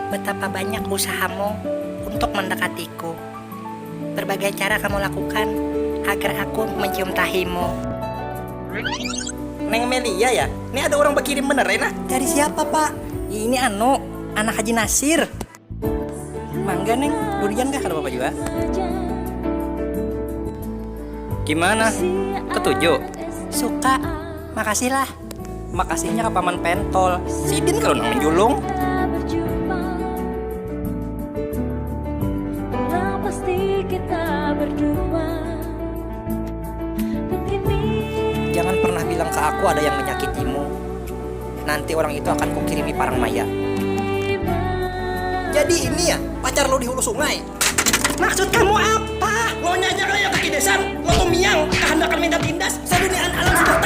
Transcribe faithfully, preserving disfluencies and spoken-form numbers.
Betapa banyak usahamu untuk mendekatiku. Berbagai cara kamu lakukan agar aku mencium tahimu. Neng Melia ya? Ini ada orang berkirim bener ya, nah? Dari siapa, Pak? Ini anu, anak Haji Nasir. Mangga, Neng. Durian kah, kada apa-apa juga? Gimana? Ketuju? Suka. Makasih lah. Makasihnya ke Paman Pentol. Sidin kalau nang menjulung. Jangan pernah bilang ke aku ada yang menyakitimu. Nanti orang itu akan kukirimi parang maya. Jadi ini ya, pacar lo di hulu sungai? Maksud kamu apa? Lo nya aja kaya kaki desan, lo tuh miang, kehendakan minta tindas. Seduniaan alam sudah